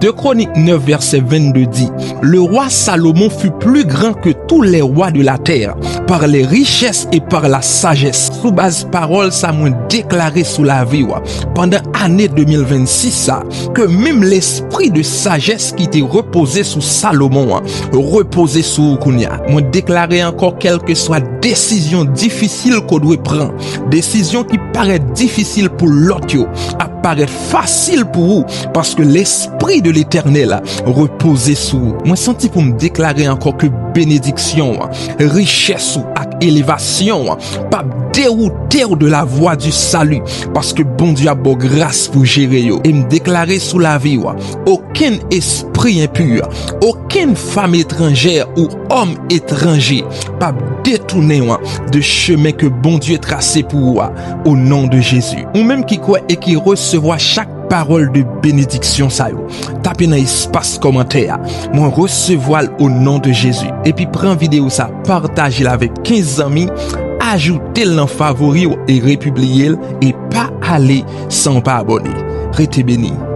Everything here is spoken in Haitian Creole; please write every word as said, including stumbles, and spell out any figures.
De Chroniques neuf, verset vingt-deux dit, Le roi Salomon fut plus grand que tous les rois de la terre, par les richesses et par la sagesse. Sou baz pawòl sa mwen deklare sou lavi w, pandan ane de mil vennsis sa, ke menm lespri de sajès ki te repoze sou Salomon an, repoze sou ou kounye a. Mwen deklare ankò, kèlkeswa desizyon difisil ke w dwe pran, desizyon ki parèt difisil pou lòt yo, ap parèt fasil pou ou, paske lespri de Letènèl repoze sou ou. Mwen santi pou m deklare ankò ke benediksyon an, richès ou ak elevasyon an p ap dewoute w de la voie du salut, paske Bondye ap ba w gras pou jere yo. E m deklare sou lavi w, okenn espri enpi, okenn fanm etranjè ou òm etranje p ap detounen w de chemen ke Bondye trase pou ou a, o non de Jezi. Ou menm ki kwè e ki resevwa chak pawòl de benediksyon sa yo, tape nan espas kòmantè a, "Mwen resevwa l o non de Jezi." Epi pran videyo sa, pataje l avèk kenz zanmi, ajoute l nan favori w e repibliye l, e pa ale san w pa abòne. Rete beni.